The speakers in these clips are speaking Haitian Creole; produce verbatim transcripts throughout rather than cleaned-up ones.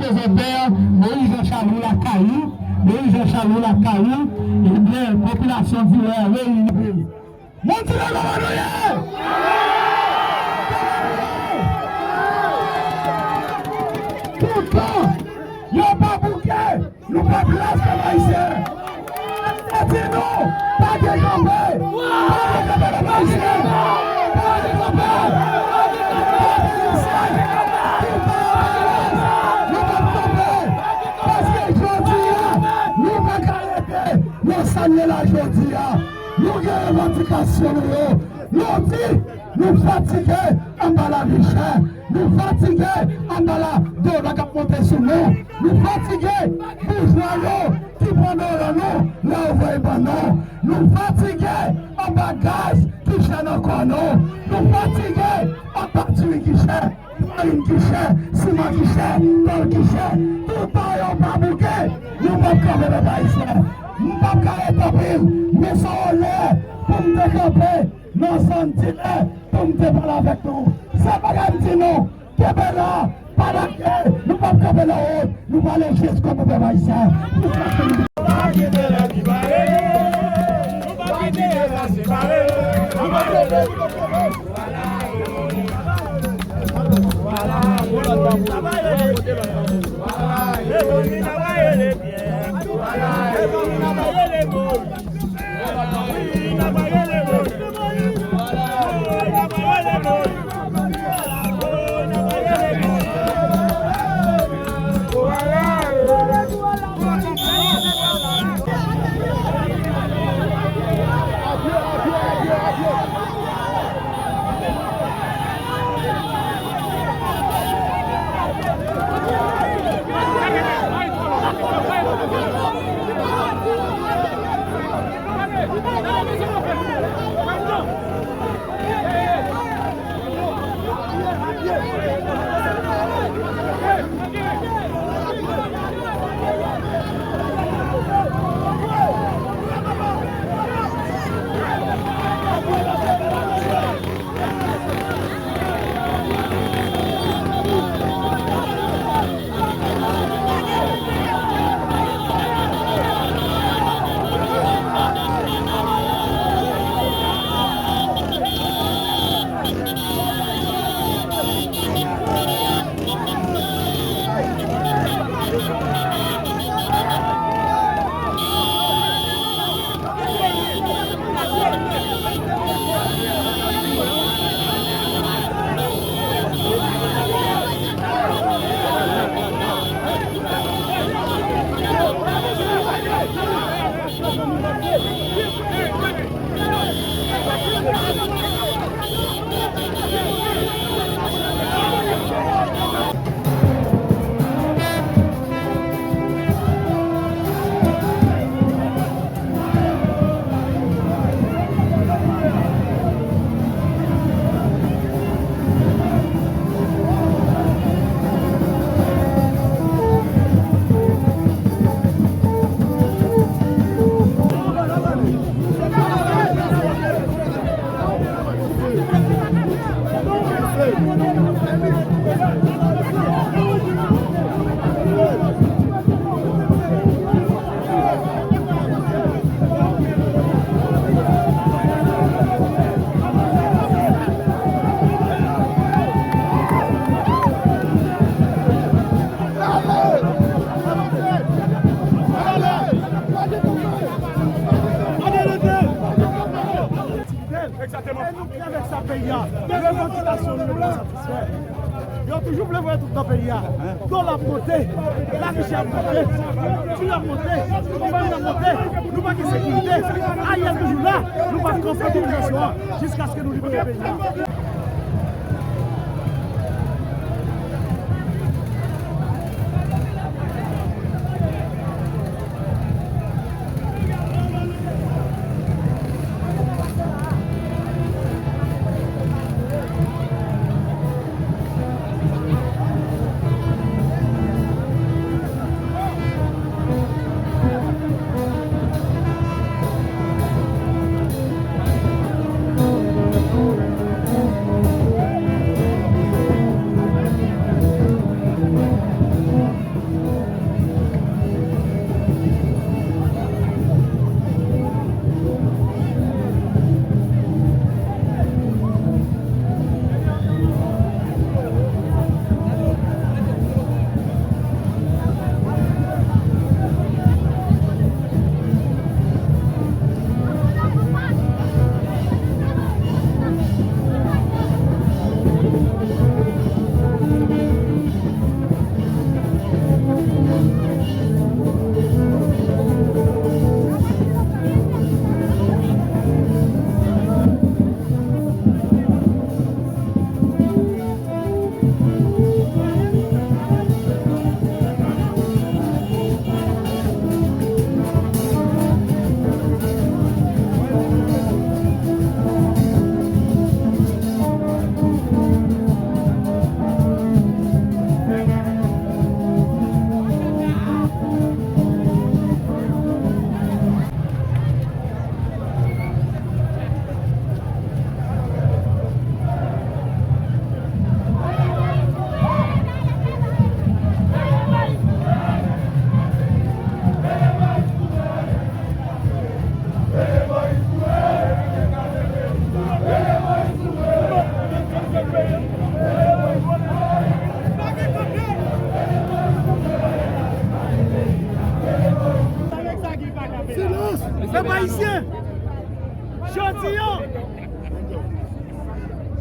Prezidè, Moyiz Jan Chalou lakay ou, Moyiz Jan Chalou lakay ou, ebyen, popilasyon Divès reyini. Moun Divès, kòman nou ye? Toutan yo pa bouke, nou pa plas pèp ayisyen. Sa di nou, pa gen kanpe, pa gen kanpe pèp ayisyen, pa gen kanpe. Pèp ayisyen, toutan yo pa plas, nou p ap kanpe. Paske jodi a, nou pa ka rete nan sa n ye la jodi a. Nou gen revandikasyon nou yo. Nou di, nou fatige anba lavi chè. Nou fatige anba la dola k ap monte sou nou. Nou fatige boujwa yo ki pran dola nou la yo voye ban nou. Nou fatige anba gaz ki chè nan kò nou. Nou fatige anba diri ki chè, farin ki chè, siman ki chè, tòl ki chè. Toutan yo pa bouke, nou p ap kanpe pèp ayisyen. M p ap ka rete anpil, men se yon onè pou m te kanpe nan zòn Divès pou m te pale avèk nou. Se bagay m di nou, kenbe la, pa lage, nou p ap kanpe nan wont, nou prale jiskobou pèp ayisyen. Pou sa ke nou Egzakteman. E nou ki avèk sa peyi a, revandikasyon nou yo pa satisfè. Yo toujou vle voye tout nan peyi a. Dola ap monte, lavi chè ap monte, diri ap monte, farin ap monte, nou pa gen sekirite. Ariel toujou la, nou p ap kanpe mobilizasyon an jiskaske nou libere peyi a.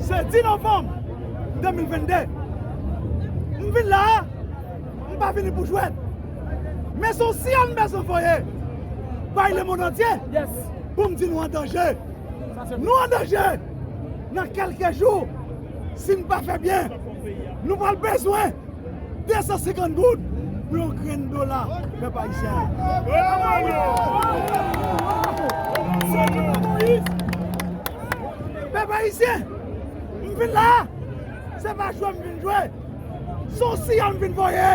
Se dis novanm de mil vennde. M vin la a, m pa vini pou jwèt. Men se yon siyal m bezwen voye bay lemond antye pou m di nou an danje. Nou an danje nan kèlke jou. Si n pa fè byen, nou pral bezwen de san senkant goud pou yon grenn dola, pèp ayisyen. Pèp ayisyen, m vin la a, se pa jwe m vin jwe. Se yon siyal m vin voye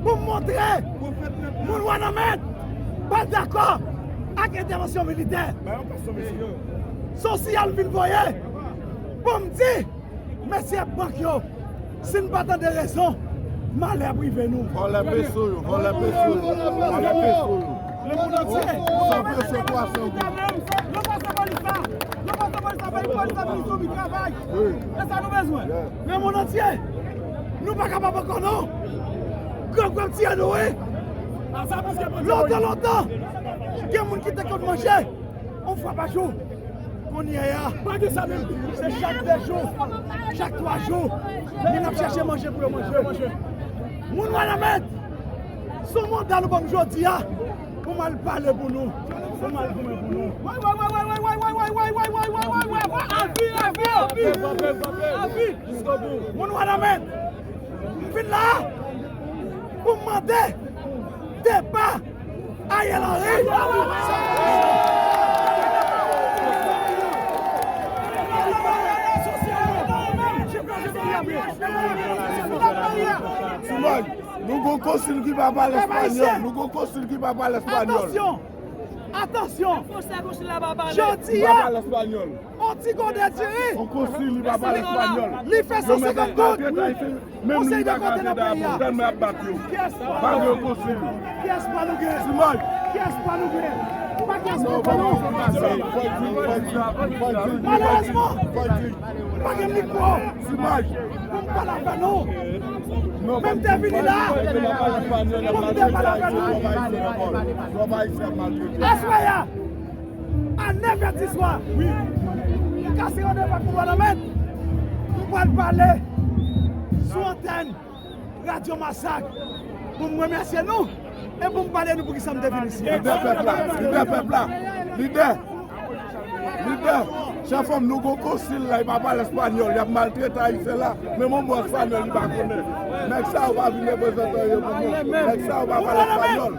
pou m montre moun Wanament pa dakò ak entèvansyon militè. Se yon siyal m vin voye pou m di mesye bank yo, si n pa tande rezon, malè ap rive nou. Vòlè peso yo, vòlè peso yo, vòlè peso yo. San peso, twa san goud. Yo pase polis la, yo pase polis la, bay polis la vini sou mi travay. E sa nou bezwen. Lemond antye, nou pa kapab ankò non. Grangou ap tiye nou wi. Lontan, lontan, gen moun ki te konn manje yon fwa pa jou. Kounye a, se chak de jou, chak twa jou, moun ap chèche manje pou yo manje. Moun Wanament, se yon manda nou ban m jodi a pou m al pale pou nou, pou m al goumen pou nou. Avi, avi, avi, avi. Moun Wanament, m vin la pou m mande depa Ariel Henry. Soumay, nou gon konsil ki pa pale espanyòl. Nou gon konsil ki pa pale espanyòl. Atansyon! Atansyon! Jodi a, on ti gode diri. On konsil li pa pale espanyòl. Li fè san senkant goud. Menm li pa ka vin dapò tèlman y ap bat yo. Ki espwa nou gen? Ki espwa nou gen? Ki espwa nou gen? Pa gen espwa pou nou. Malerezman, pa gen mikwo pou m pale avè nou. Men m te vini la pou m te pale avè nou. Aswè a, a nèf è di swa, m kase randevou ak Moun Wanament. M pral pale sou antèn Radyo Masak pou m remèsye nou e pou m pale nou poukisa m te vin isit. Lidè pèp la, lidè pèp la, lidè, lidè. Chèf, nou gon konsil la, li pa pale espanyòl, y ap maltrete ayisyen la. Men yon mo espanyòl li pa konnen. Nèg sa yo pa vin reprezante anyen pou nou. Nèg sa yo pa pale espanyòl.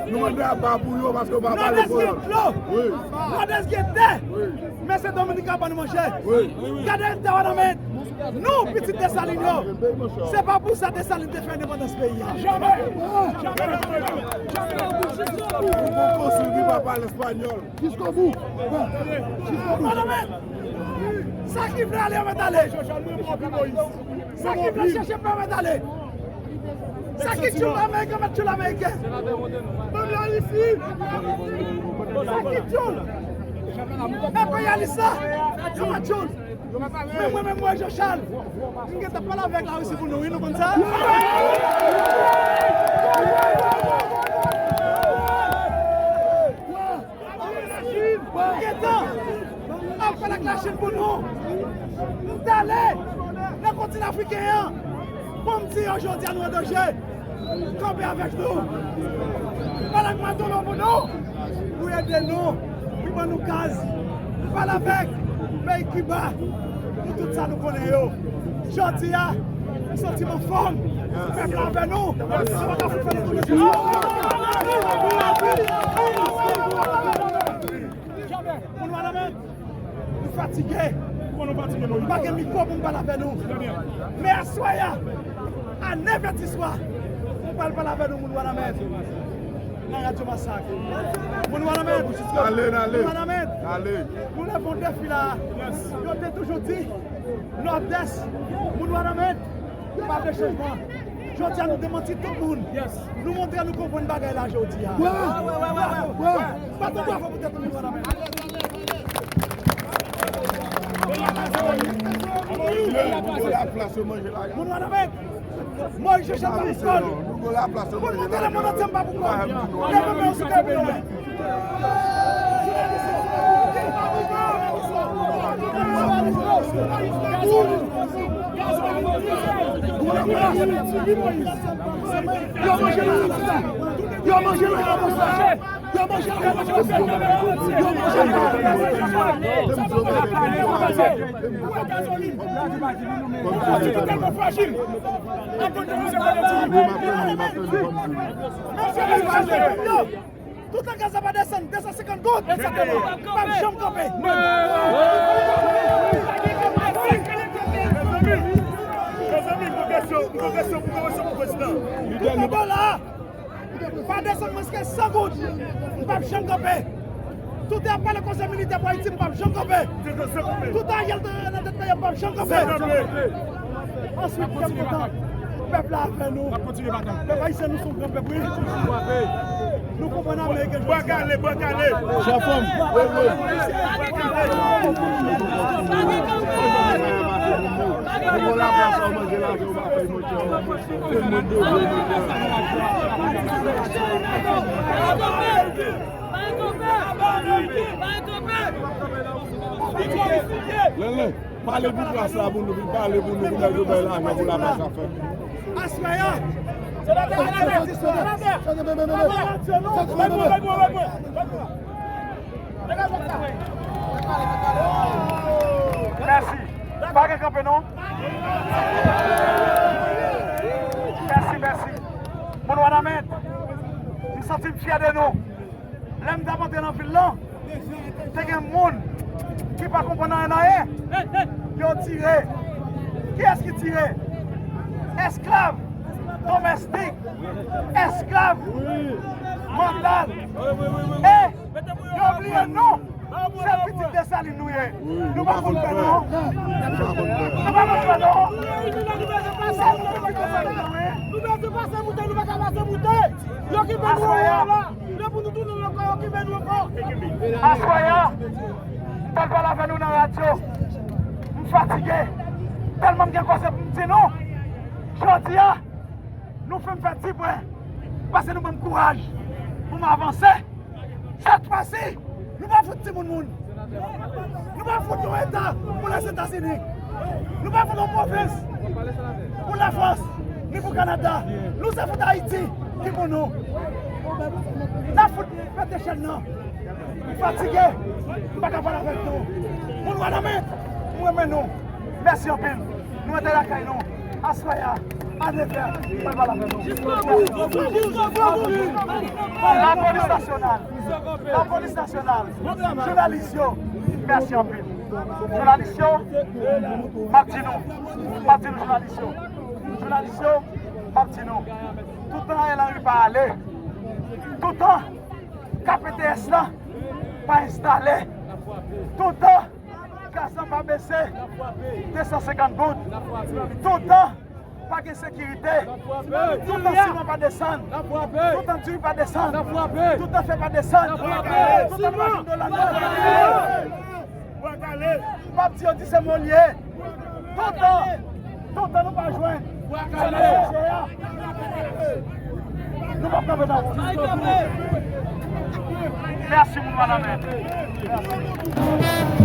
Nou mande aba pou yo paske yo pa pale kreyòl. Nòdès gen dlo. Wi. Nòdès gen tè. Wi. Men se Dominika pa nou manje. Wi. Gade tè Wanament. Nou, pitit Desalin yo. Se pa pou sa Desalin te fè endepandans peyi a. Jamè. Jamè. Jamè. Ou gon konsil ki pa pale espanyòl. Jiskobou. Jiskobou. Sa ki vle ale, yo mèt ale. Sa ki vle chèche, yo mèt ale. Sa ki tchoul ameriken, mèt tchoul ameriken. Ban m la isi. Sa ki tchoul enperyalis la, yo mèt tchoul. Men mwen menm, mwen Jean Charles, m gentan pale avèk Larisi pou nou, wi, nou konn sa. Gentan ap pale ak Lachin pou nou. M t ale nan kontinan afriken an pou m di yo jodi a nou an danje. Kanpe avèk nou. Pale ak Maduro pou nou, pou ede nou, pou ban nou gaz. M pale avèk peyi Kiba pou tout sa nou konnen yo. Jodi a, m santi m anfòm. Pèp la avè nou. Sa pa ka fout fè nou tounen sou sa. Moun Wanament, nou fatige. M pa gen mikwo pou m pale avè nou. Men aswè a, a nèf è di swa, m pral pale avè nou, moun Wanament. Nan Radyo Masak. Moun Wanament. Ale, ale. Moun Wanament. Ale. Nou leve yon defi la. Yo te toujou di, Nòdès, moun Wanament, pa vle chanjman. Jodi a nou demanti tout moun. Nou montre nou konprann bagay la jodi a. Bat yon bravo pou tèt nou, moun Wanament. Moun Wanament. Moyiz Joseph pa pou kò l. Pou l montre lemonn antye m pa pou kò l. Leve men w sou kè pou nou wè. Jounaliso, ki pa pou kò l. Jounaliso, Yo manje nan konsa. Yo manje nan konsa. Yo manje nan konsa. Yo manje nan konsa. Ou wè gazolin. Gazolin tèlman frajil. Anpil de nou se pa de ti. Yo. Toutan gaz la pa desann, de san senkant goud, egzakteman, m p ap janm kanpe. Mezanmi, mezanmi, m gon kesyon, m gon kesyon, m gon kesyon pou prezidan. Toutan dola a pa desann mwens ke san goud, m p ap janm kanpe. Toutan ap pale konsèy militè pou Ayiti, m p ap janm kanpe. Toutan Ariel nan tèt peyi a, m p ap janm kanpe. Answit, kè m kontan. Pèp la avè nou. Pèp ayisyen, nou se yon gran pèp, wi. Nou konprann Ameriken jodi a. Bwa kale, bwa kale. Jan fanm. Wi, wi. Lele. Pale pou klas la pou nou, vin pale pou nou, pou nèg yo bay lajan pou lapas ap fèt. Aswè a. Mèsi. Pa gen kanpe non. Mèsi, mèsi. Moun Wanament, m santi m fyè de nou. Lè m t ap antre nan vil lan, te gen moun ki pa konprann anyen, anyen. Yo tire. Kiyès ki tire? Esklav domestik, esklav mantal. E yo bliye nou. Se pitit Desalin nou ye. Nou pa konn pè non. Nou pa konn pè non. Se nou ki pitit Desalin nou ye. Nou bezwen pase moute, nou pa ka pase moute. Yo kipe nou anwo la. Lè pou nou tounen ankò, yo kipe nou ankò. Aswè a, m t al pale avè nou nan radyo. M fatige. Tèlman m gen kòse pou m di nou. Jodi a, nou fin fè ti pwen. Pase nou ban m kouraj pou m avanse. Sèt fwa si, nou pa fout timoun moun. Nou pa fout yon eta pou Lèzetazini. Nou pa fout yon pwovens pou Lafrans, ni pou Kanada. Nou se fout Ayiti ki pou nou. N ap fout pete chèn nan. M fatige. M pa ka pale avèk nou. Moun Wanament, m renmen nou. Mèsi anpil. Nou rete lakay nou. Aswè a, a nevè, m al pale avè nou. Lapolis nasyonal. Lapolis nasyonal. Jounalis yo, mèsi anpil. Jounalis yo, m ap di nou. M ap di nou, jounalis yo. Jounalis yo, m ap di nou. Toutan Ariel Henry pa ale. Toutan K P T S la pa enstale. Toutan gaz la pa bese. De san senkant goud. Toutan pa gen sekirite. Toutan siman pa desann. Toutan diri pa desann. Toutan fè pa desann. Toutan nou pa jwenn dola nou. M p ap di yo di se mwen l ye. Toutan, toutan nou pa jwenn. Se nan chèche a. Nou p ap kanpe nan wont. Mèsi, moun Wanament. Mèsi.